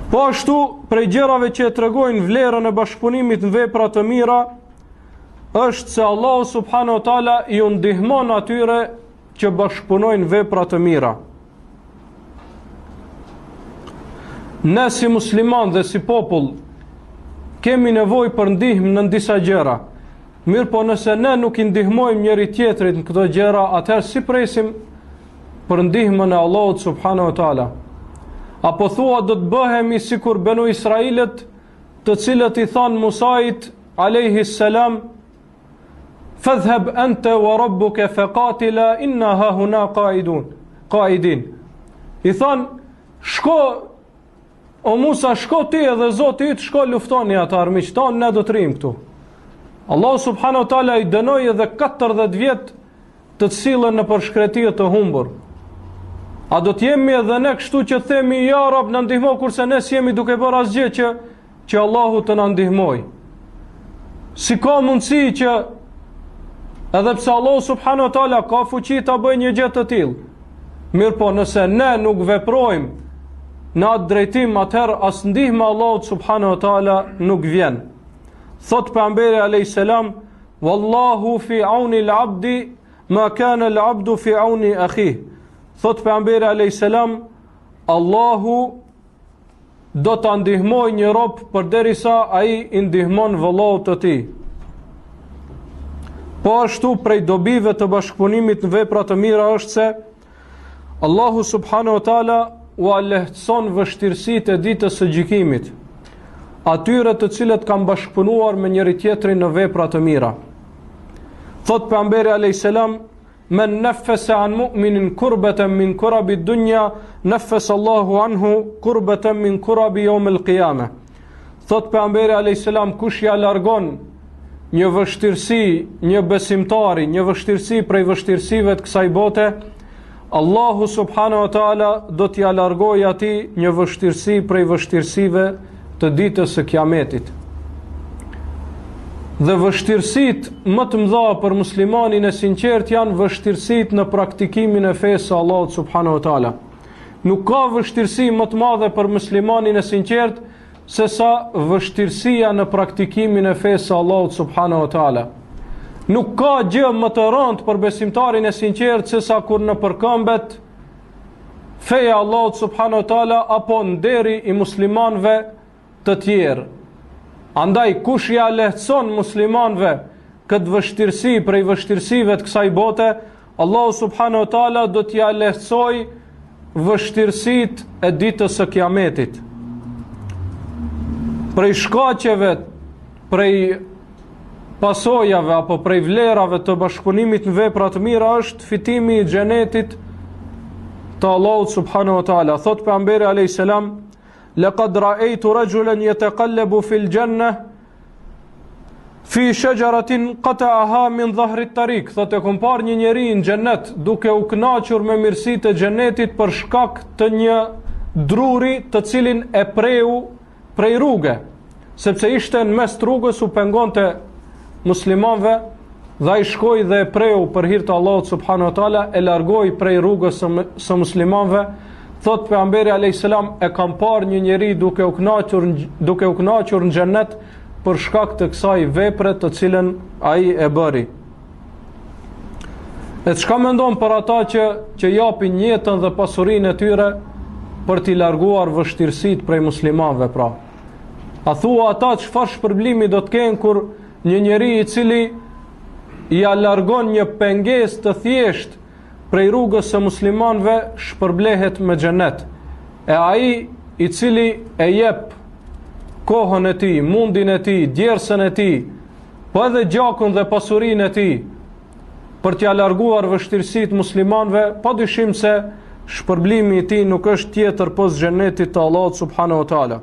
Po ashtu, prej gjërave që e tregojnë vlerën e bashkëpunimit në vepra të mira, është se Allahu subhanahu wa taala iu ndihmon atyre që bashkëpunojnë në vepra të mira. Ne si musliman dhe si popull kemi nevojë për ndihmë në disa gjëra. Mirëpo nëse ne nuk i ndihmojmë njëri tjetrit në këto gjëra, atëherë si presim për ndihmën e Allahut subhanahu wa taala? Apo thua do të bëhemi sikur Benu Israilët, të cilët i thanë Musait alayhi salam Fadhhab anta wa rabbuka faqatila inna hahuna qaidun. Qaidin. I thanë shko O Musa, shko ti edhe Zoti yt, shko luftoni ata armiq tanë, ne do të rrimë këtu. Allahu subhanahu wa taala i dënoi edhe 40 vjet të sillen nëpër shkretirë të humbur. A do të jemi edhe ne kështu që themi ja Rab na ndihmo kurse ne s'jemi duke bërë asgjë që që Allahu të na ndihmojë. Si ka mundësi që edhe pse Allahu subhanahu wa taala ka fuqi ta bëjë një gjë të tillë, mirëpo nëse ne nuk veprojmë në atë drejtim, atëherë as ndihma e Allahut subhanahu wa taala nuk vjen. Thot pejgamberi alayhis salam, "Wallahu fi auni al-abdi ma kana al-abdu fi auni akhihi." Thot pejgamberi alayhis salam, Allahu do ta ndihmojë një rob përderisa ai i ndihmon vëllaut të tij. Po ashtu prej dobive të bashkëpunimit në vepra të mira është se Allahu subhanahu wa taala ua lehtëson vështirësitë e ditës së gjykimit atyre të cilët kanë bashkëpunuar me njëri tjetrin në vepra të mira. Thot pejgamberi alayhis salam Men neffese an mu'minin kurbeten min kurabi dunja, neffese Allahu anhu kurbeten min kurabi jeumil kijame. Thot pejgamberi a.s. kush ja largon një vështirësi, një besimtari, një vështirësi prej vështirësive të kësaj bote, Allahu subhanahu wa taala do t'ia largojë atij një vështirësi prej vështirësive të ditës së Kiametit. Dhe vështirësitë më të mëdha për muslimanin e sinqertë janë vështirësitë në praktikimin e fesë së Allahut subhanahu wa taala. Nuk ka vështirësi më të madhe për muslimanin e sinqertë sesa vështirësia në praktikimin e fesë së Allahut subhanahu wa taala. Nuk ka gjë më të rëndë për besimtarin e sinqertë sesa kur nëpërkëmbet feja e Allahut subhanahu wa taala apo nderi i muslimanëve të tjerë. Andaj kush ia lehtëson muslimanëve këtë vështirësi prej vështirësive të kësaj bote, Allahu subhanahu wa taala do t'ia lehtësojë vështirësitë e ditës së Kiametit. Prej shkaqeve, prej pasojave apo prej vlerave të bashkëpunimit në vepra të mira është fitimi i xhenetit të Allahut subhanahu wa taala. Thot pejgamberi alayhis salam, "Laqad ra'aytu rajulan yataqallabu fil janna fi shajaratin qata'aha min dhahri at-tariq." Thot e kom parë një njeri në xhenet duke u kënaqur me mirësitë e xhenetit për shkak të një druri të cilin e preu prej rruge, sepse ishte në mes të rrugës u pengonte muslimanëve dhe ai shkoi dhe e preu për hir të Allahut subhanahu wa taala e largoi prej rrugës së, së muslimanëve thot pejgamberi alayhis salam e kam parë një njeri duke u kënaqur duke u kënaqur në xhennet për shkak të kësaj vepre të cilën ai e bëri E çka mendon për ata që që japin jetën dhe pasurinë e tyre për t'i larguar vështirësitë prej muslimanëve pra? A thua ata çfarë shpërblimi do të kenë kur një njeri i cili ia largon një pengesë të thjeshtë prej rrugës së muslimanëve shpërblehet me xhenet. E ai i cili e jep kohën e tij, mundin e tij, djersën e tij, po edhe gjakun dhe pasurinë e tij për t'ia larguar vështirësitë muslimanëve, pa dyshim se shpërblimi i tij nuk është tjetër pos xhenetit të Allahut subhanahu wa taala.